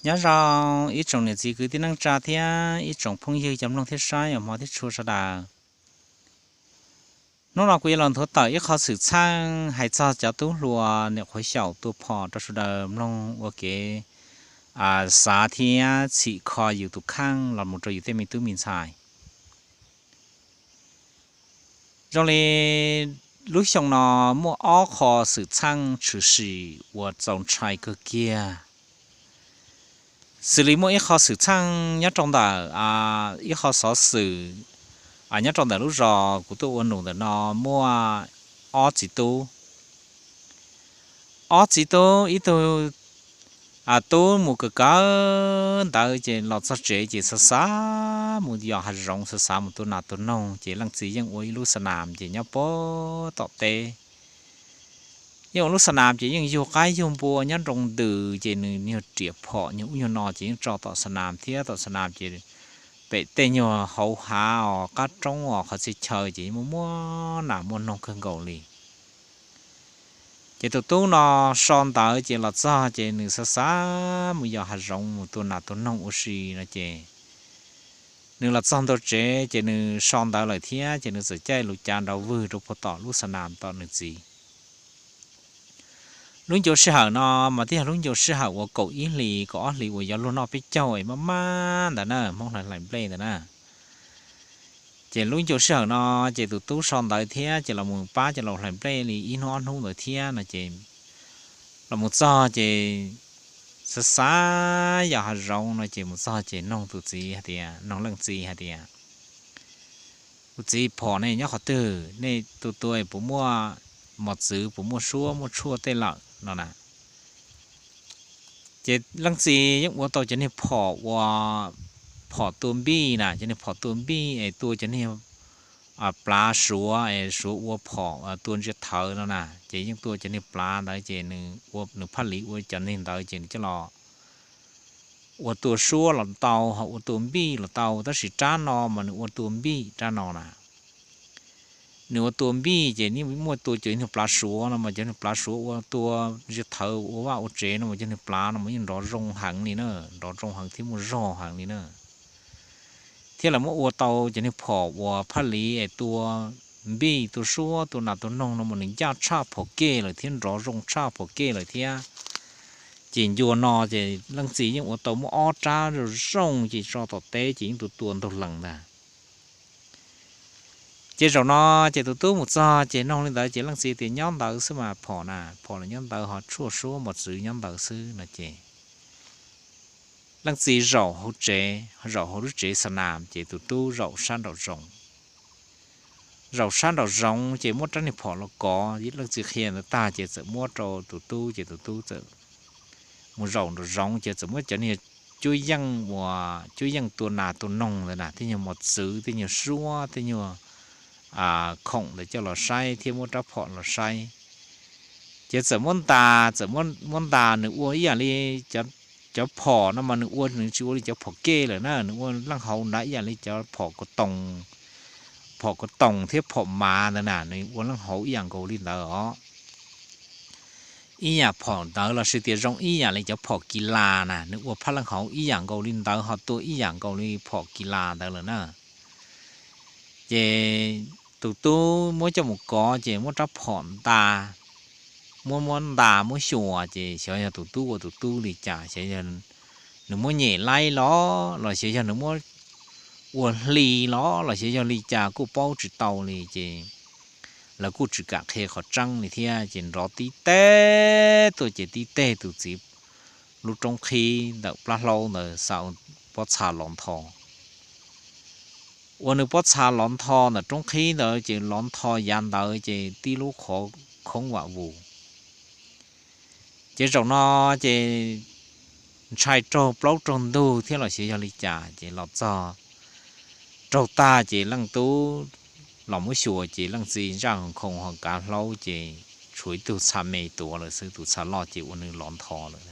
Nyob zoo ib tsoom niam txiv kwv tij neej tsa thiab ib tsoom phooj ywg cov mloog thiab saib uas hmov thiab tshua sawv daws. Hnub no kuv yuav los nthuav tawm ib qho xwm txheej hais txog cov tub hluas nyuam qhuav xyaum tua phom rau sawv daws mloog ua kev xav thiab txhim kho yus tus kheej los mus rau yus tej me tub me ntxhais. Zoo li lub xyoo no muaj ob qho xwm txheej tshwm sim uas txaus ntshai kawg kiag. Xws li muaj ib qho xwm txheej nyob rau ntawm ib qho xov xwm nyob rau ntawm lub zos kuv tuaj ua num ntawm no, muaj ob txiv tub. Ob txiv tub, ib tug tub mus kawm kawm ntawv ces los txog tsev ces xav xav mus yos hav zoov, xav xav mus tua nas tua noog, ces leej txiv yeej ua ib lub xa nas ces nyob puag tom teb. Yeej ua lub xa nas ces yeej yug qaib yug npua nyob nroo ntws, ces nws nyuag riam phom nyuag ub nyuag no ces yeej tso tom xa nas thiab tom xa nas ces pem tej nyuag hauv hav os, qab roob os, qhov txhia chaw ces yeej muaj muaj nas muaj noog kawg nkaus li. Ces tus tub no so ntawv ces los txog ces nws xav xav mus yos hav zoov mus tua nas tua noog ua si no ces nws los txog ntua tsev ces nws so ntawv lawm thiab ces nws txawm caij lub cav nrov vwg rau puag tom lub xa nas tom nws txiv. Lub ncua sij hawm no mas twb yog lub ncua sij hawm uas kaum ib hlis kaum ob hlis uas yuav luag noj peb caug es maj maj ntawd na, Hmoob hlais hlais nplej ntawd na. Ces lub ncua sij hawm no ces tus tub so ntawv thiab ces los mus pab cov laus hlais nplej li ib hnub ob hnub ntawd thiab no ces los mus txog ces xav xav yos hav zoov no ces mus txog ces noog tus txiv hais tias, noog leej txiv hais tias, Kuv txiv, phom nej nyob qhov twg? Nej tua tua puas muaj mos txwv, puas muaj suab muaj tshuaj tej lawm no na? Ces leej txiv yeej ua tau cov niag phom ua phom tua npij na, cov niag phom tua npij es tua cov niag plav suav es suav ua phom tua ntsia thawv no na, ces yeej tua cov niag plav ntawd ces nws phaj liv ua cov niag ntawd ces nws coj los ua tua suab los tau, ho ua tua npij los tau, tab sis rab no mas nws ua tua npij rab no na. Nws ua tua npij ces yeej muaj tua cov niag plav suav no mas cov niag plav suav ua tua ntsia thawv ua vaj ua tsev no mas cov niag plav no mas yeej nrov zoo heev li na, nrov zoo heev thiab muaj zog heev li na. Thiab lawv muab ua tau cov niag phom uas phaj liv es tua npij tua suab tua nas tua noog no mas nws ncaj tshaj phom kej lawm thiab nrov zoo tshaj phom kej lawm thiab. Ces ncua no ces leej txiv yeej ua tau muab ob rab zoo zoo ces tso tom teb ces yeej tua tua ntug lees ntag. Ces zaum no ces tus tub mus txog ces noog li ntawd ces leej txiv tias, Nyob ntawd xwb mas phom na, phom los nyob ntawd, ho tshuaj suab mos txwv nyob ntawd xwb no ces leej txiv zaum hauv tsev, zaum hauv lub tsev xa nas ces tus tub zaum sab nraum zoov. Zaum sab nraum zoov ces muab rab niag phom los kov, leej txiv qhia ntawd tag ces txawm muab rau tus tub ces tus tub txawm mus zaum nraum zoov ces txawm muab cov niag cuab yeej uas cuab yeej tua nas tua noog ntawd na, tej nyuag mos txwv, tej nyuag suab, tej nyuag khoom ntawd coj los saib thiab muab rab phom los saib. Ces txawm muab ntas, txawm muab ntas, nws ua ib yam li cov phom no mas nws ua nws tsis ua li cov phom kej lawm na, nws ua leej hauv nrad ib yam li cov phom ko toos, phom ko toos thiab phom mav ntawd na, nws ua leej hauv ib yam nkaus li ntawd os. Ib yam phom ntawd los sis tias zoo ib yam li cov phom kis las na, nws ua phaj leej hauv ib yam nkaus li ntawd ho tua ib yam nkaus li phom kis las ntawd lawm na. Ces tus tub muab coj mus kov ces muab rab phom ntas, muab muab ntas muab xyuas ces xyov yog tus tub ua tus tub li cas, xyov yog nws muab nyem laib los los xyov yog nws muab ua hli los los xyov yog li cas kuj paub tsis tau li ces lawv kuj tsis kam qhia qhov tseeb li thiab ces nrov tib teg tuaj ces tib teg tus txiv lub roob qhib ntawm plab hlaub ntawd xa pob txha lov ntho. Uas nws pob txha lov ntho ntawm roob qhib ntawd ces lov ntho yav ntawd ces tib lub qhov khoob vam vus. Ces zaum no ces ntshai raug plaub raug ntug thiab los xyov yog li cas ces los txog raug tag ces leej tub los muab xyuas ces leej txiv ntsaj khoos ho kav hlaub ces tshuav ib tug txha me tuav lawm xwb, tus txha loj ces ua nws lov ntho lawm.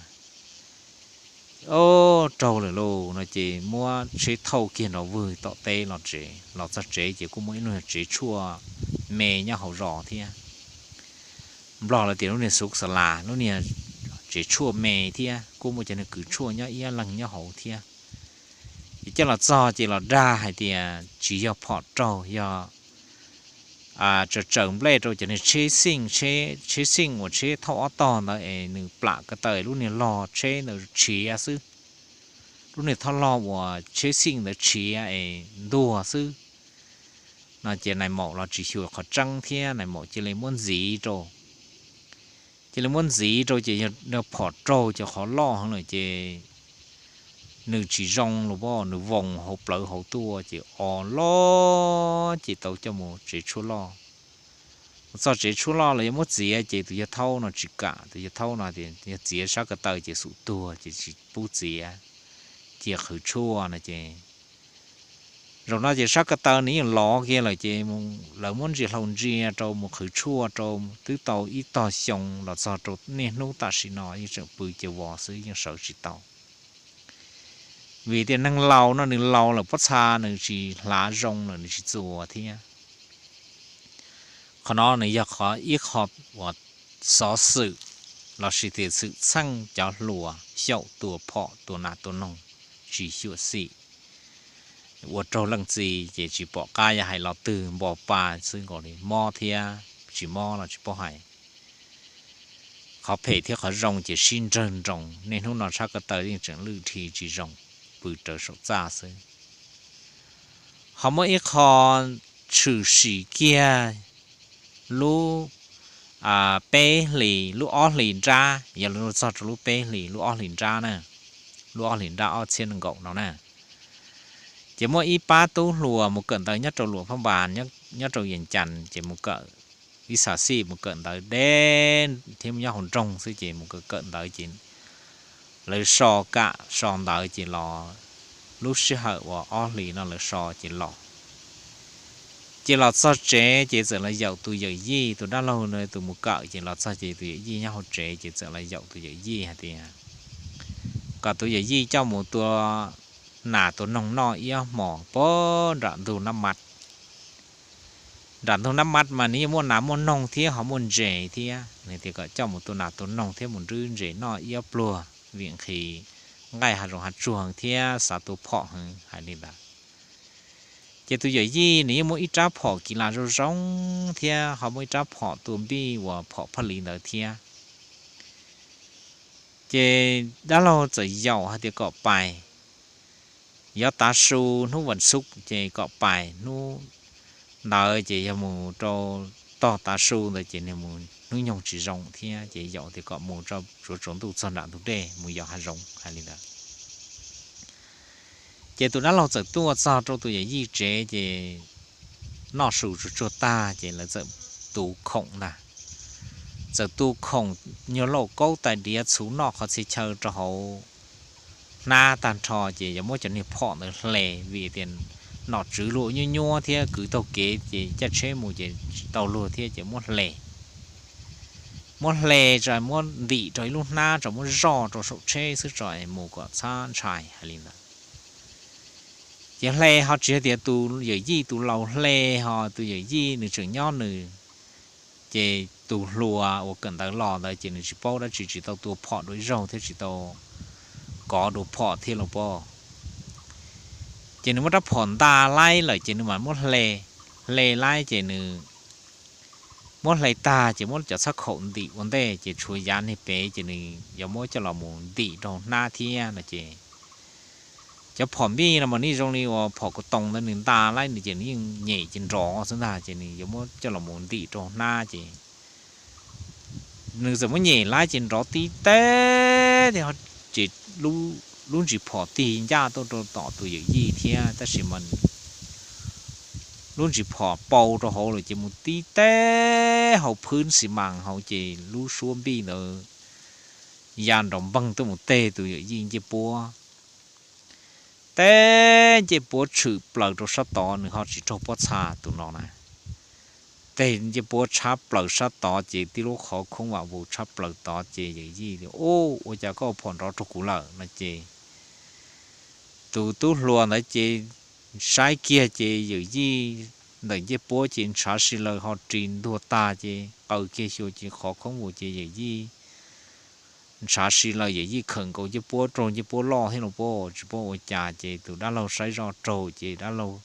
Raug lawm lauj no ces muab tsheb thauj kiag nrov vwg tom teb los tsev, los txog tsev ces kuj muaj ib lub tsev tshuaj me nyob hauv zos thiab. Nplog lawv tias lub niag xub xa las, lub niag tsev tshuaj me thiab kuj muaj cov niag kws tshuaj nyob ib leeg nyob hauv thiab. Ces coj los txog ces los dag hais tias tsis yog phom raug, yog tsaws tsaws nplej rau cov niag tsheb xeej, tsheb xeej uas tsheb thauj ob tog ntawd es nws plam ko taw lub niag log tsheb ntawd tshiav xwb. Lub niag thoj log uas tsheb xeej ntawd tshiav es ntuag xwb no. Ces nais maum los tsis xyuas qhov tseeb thiab nais maum cia li muab ntxiv rau. Cia li muab ntxiv rau ces yog phom raug ces qhov loj heev lawm ces nws tsis zoo los as, nws voos hauv plawv hauv tuaj ces o loj ces tau coj mus tsev tshuaj loj. Mus txog tsev tshuaj loj los yuav muab txiav ces tus yawg thaub no tsis kam, tus yawg thaub no tias yog txiav sab ko taw ces xum tuag ces tsis pub txiav, cia qhwv tshuaj no ces zaum no ces sab ko taw nws yeej lov kiag lawm ces lawv muab ntsia hlau ntsia rau mus qhwv tshuaj rau twb tau ib tog xyoo los txog rau niaj hnub tam sim no yeej tseem pw cia vos xwb yeej sawv tsis tau. Vim tias neeg laus no nws laus lawm pob txha nws tsis hlav zoo lawm nws tsis txuas thiab. Qhov no nws yog qhov ib qho uas xov xwm lossis tias xwm txheej cov hluas xyaum tua phom tua nas tua noog tsis xyuam xim ua raug leej txiv ces tsis pom qab yuav hais lo twg npo pa xwb nkaus li, mob thiab tsis mob los tsis paub hais. Qhov phem thiab qhov zoo ces sib nrawg nroos, niaj hnub no sab ko taw yeej tseem lwj dhi tsis zoo, pw rawv saum txaj xwb. Ho muaj ib qho tshwm sim kiag lub peb hlis, lub ob hlis nrab, yog li txog rau lub peb hlis lub ob hlis nrab na, lub ob hlis nrab ob txhiab nees nkaum no na. Ces muaj ib pab tub hluas mus kawm ntawv nyob rau Luam Phaj Npas, nyob rau Yees Cas, ces mus kawm ib xav xij mus kawm ntawv deb thiab nyob hauv nroog xwb ces mus kawm ntawv ces lawv so kam so ntawv ces los lub sij hawm uas ob hlis no lawv so ces los. Ces los txog tsev ces txawm los yaum tus yawm yij, tus dab laug tus mus kawm ces los txog ces tus yawm yij nyob hauv tsev ces txawm los yaum tus yawm yij hais tias kom tus yawm yij coj mus tua nas tua noog noj ib ob hmos puag nram ntug Nab Mab. Nram ntug Nab Mab mas nws yeej muaj nas muaj noog thiab ho muaj ntses thiab, nws tias kom coj mus tua nas tua noog thiab mus nrwb ntses noj ib ob pluag vim nqhis nqaij hav zoov hav tsuag heev thiab xav tua phom heev hais li ntawd. Ces tus yawm yij nws yeej muaj ib rab phom kis las zoo zoo thiab ho muaj ib rab phom tua npij uas phom phaj li ntawd thiab. Ces dab laug txawm yaum hais tias kom pais, yog tav su hnub vas xuv ces kom pais, hnub ntawd ces yog mus rau tog tav su ntawd ces nws mus hnub nyoog tsis zoo thiab ces yaum tias kom mus tsuav tsaus ntuj txog nram ntug dej mus yos hav zoov hais li ntawd. Ces tus dab laug txawm tuaj txog rau tus yawm yij tsev ces noj su tsuag tsuag tag ces lawv txawm tu khoom ntag. Txawm tu khoom, nyuag lauj kaub tais diav txhuv noj qhov txhia chaw rau hauv hnab tag nrho ces yuav muab cov niag phom ntawd hle, vim tias nom tswv luag nyuab nyuab thiab kwv taug kev ces caij tsheb mus ces tsis tau luag thiab ces muab hle. Muab hle tso muab ntim rau ib lub hnab tso muab zoj rau saum tsheb xwb tso es mus kom txhob ntshai hais li ntawd. Ces hle ho tsis hais tias tus yawm yij tus laus hle, ho tus yawm yij nws tseem nyob nws, ces tus hluas uas kawm ntawv los ntawd ces nws tsis paub dab tsi, tsis tau tua phom dua ib zaug thiab tsis tau kov dua phom thiab los pab. Ces nws muab rab phom nta laib lawm ces nws mam muab hle, hle laib ces nws muab hle tag ces muab cov txhab khaum ntim ua ntej ces tshuav yav niag pem ces nws yuav muab coj los mus ntim rau hnab thiab no ces cov phom npij no mas nws zoo li uas phom kuv toos ntawd nws nta laib nws ces nws yeej nyem ces nrov xwb ntag ces nws yuav muab coj los mus ntim rau hnab ces nws txawm muab nyem laib ces nrov tib teb tias ces lub ntsis phom tig ncaj tuaj rau tom tus yawm yij thiab tab sis mas lub ntsis phom pau rau hauv lawm ces mus tib teb hauv phwb xi mas hauv ces lub suab npij ntawd ya nrov npeeg tuaj mus teg tus yawm yij ncej puab. Teb ncej puab tshwm plaws rau sab tod, nws ho tsis raug pob txha tus no na. Teg ncej puab tshab plaws sab tod ces tib lub qhov khoob vam vus tshab plaws tod ces yawm yij tias, Ub, ua cas koj phom nrov rau kuv lawm? No ces tus tub hluas ntawd ces saib kiag ces yawm yij ntawm ncej puab ces ntshav si laws ho ris ntuag tag ces qaws kiag xyuas ces qhov khoob vus ces yawm yij ntshav si lawm, yawm yij khawm nkaus ncej puab raug ncej puab loj thiab los puab tsis paub ua cas ces tus dab laug saib zoj raug ces dab laug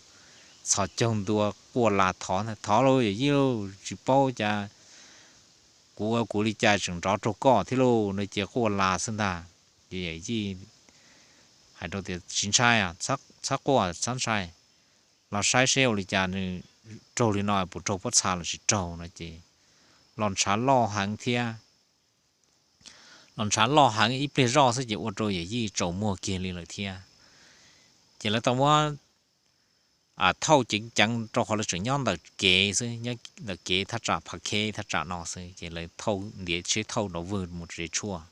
txhos caug ntua quaj las thov ntag, thov lauj yawm yij lauj, tsis paub cas, kuv ua kuv li cas tseem nrov raug koj thiab lauj no ces quaj las xwb ntag. Ces yawm yij hais rau tias tsis ntshai, txhob quaj txhob ntshai, los saib seb ua li cas nws raug li no puas raug pob txha los tsis raug no ces los ntshav loj heev thiab. Los ntshav loj heev ib pliag zoj xwb ces ua rau yawm yij tsaus muag kiag li lawm thiab. Ces lawv tau muab thauj ceev ceev rau qhov lawv tseem nyob ntawm kev xwb, ntawm kev thaj tsam phav kheb thaj tsam no xwb ces lawv thauj ntiav tsheb thauj nrov vwg mus tsev tshuaj.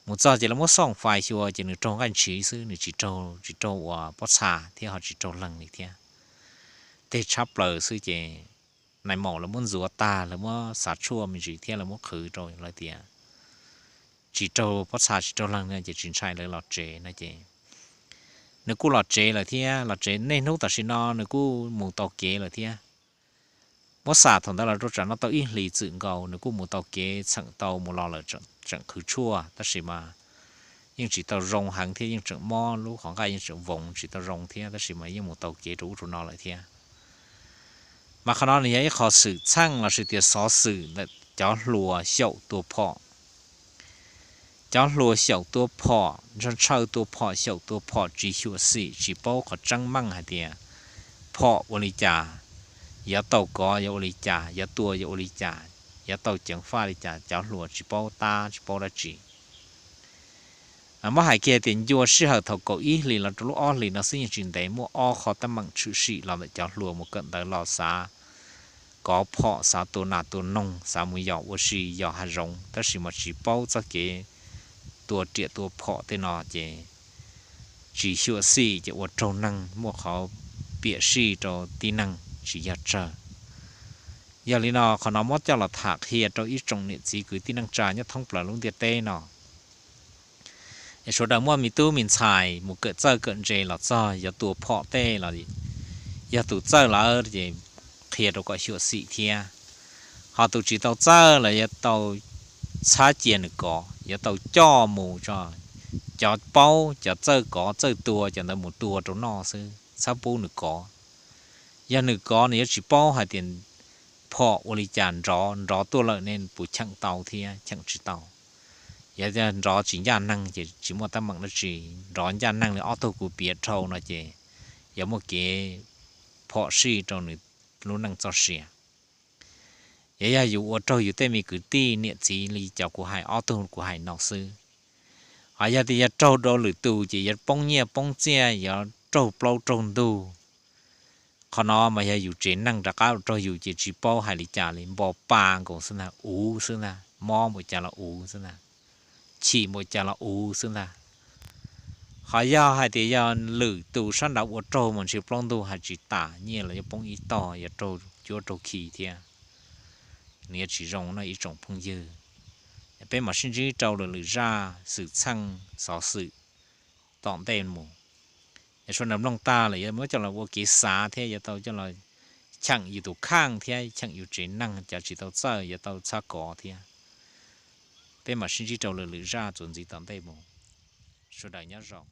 Mus txog ces lawv muab xoj fais xyuas ces nws raug nqaij ntshiv xwb, nws tsis raug, tsis raug uas pob txha thiab ho tsis raug leeg li thiab. Teg tshab plaws xwb ces nais maum lawv muab ntxuav tag, lawv muab xav tshuaj me ntsis thiab lawv muab qhwv rau lawv tias tsis raug pob txha tsis raug leeg no ces tsis ntshai, lawv los tsev no ces nws kuj los tsev lawm thiab. Los tsev niaj hnub tam sim no nws kuj mus tau kev lawm thiab. Muab xam thaum ntawd los rau tsam no tau ib hlis txwm nkaus nws kuj mus tau kev txheem tau mus los lawm, tseem qhwv tshuaj tab sis mas yeej tsis tau zoo heev thiab yeej tseem mob, lub qhov nqaij yeej tseem voos tsis tau zoo thiab tab sis mas yeej mus tau kev rau ub rau no lawm thiab. Mas qhov no nws yog ib qho xwm txheej lossis tias xov xwm ntawm cov hluas xyaum tua phom. Cov hluas xyaum tua phom, ntshaw ntshaw tua phom, xyaum tua phom tsis xyuam xim, tsis paub qhov tseeb meej hais tias phom ua li cas, yuav tau kov yuav ua li cas, yuav tua yuav ua li cas, yuav tau ceev faj li cas, cov hluas tsis paub tab tsis paub dab tsi. Muab hais kiag tias ncua sij hawm thaum kaum ib hlis los rau lub ob hlis no xwb yeej tsis ntev muaj ob qho teeb meem tshwm sim los ntawm cov hluas mus kawm ntawv los xav kov phom, xav tua nas tua noog, xav mus yos ua si yos hav zoov tab sis mas tsis paub txoj kev tua riam tua phom tej no ces tsis xyuam xim ces ua raug neeg, muaj qhov piam sij rau tib neeg tsis yog tsawg. Yog li no qhov no muab coj los tham qhia rau ib tsoom niam txiv kwv tij neej tsa nyob thoob plaws lub ntiaj teb no. Es sawv daws muaj me tub me ntxhais mus kawm txawj kawm ntse los txog yuav tua phom tej los yog tus txawj lawm ces qhia rau kom xyuam xim thiab. Ho tus tsis tau txawj los yuav tau txhab cia nws kov, yuav tau coj mus tso, cov paub cov txawj kov txawj tua cov ntawd mus tua rau noj xwb, txhab pub nws kov. Yog nws kov nws yuav tsis paub hais tias phom ua li cas nrov, nrov tuaj lawm nej puas cheem tau thiab cheem tsis tau. Yog nrov tsis ncaj neeg ces tsis muaj teeb meem dab tsi, nrov ncaj neeg li ob tug kuv piav dhau no ces yuav muaj kev phom sij rau nws lub neej txoj sia. Yog, yog yus ua raug yus tej me kwv tij niam txiv li cov kuv hais ob tug kuv hais no xwb. Ho yog tias yog raug rau lwm tus ces yuav poob nyiaj poob txiaj, yuav raug plaub raug ntug. Qhov no mas yog yus tsev neeg rov qab ua raug yus ces tsis paub hais li cas li, npo pa nkaus xwb ntag, uv xwb ntag, mob npaum cas los uv xwb ntag, chim npaum cas los uv xwb ntag. Qhov yog hais tias yog lwm tus sab nraud ua raug mas ntshe plaub ntug hais tsis tas, nyiaj los yuav poob ib tog, yuav raug cuab raug khi thiab. Nws yuav tsis zoo no ib tsoom phooj ywg. Peb mam sib ntsib rau lwm lwm zaj xwm txheej xov xwm tom ntej mus. Sawv daws mloog tag lawm yuav muab coj los ua kev xav thiab yuav tau coj los cheem yus tus kheej thiab cheem yus tsev neeg, cov tsis tau txawj yuav tau txhob kov thiab. Peb mam sib ntsib rau lwm lwm zaj txuas ntxiv tom ntej mus. Sawv daws nyob zoo.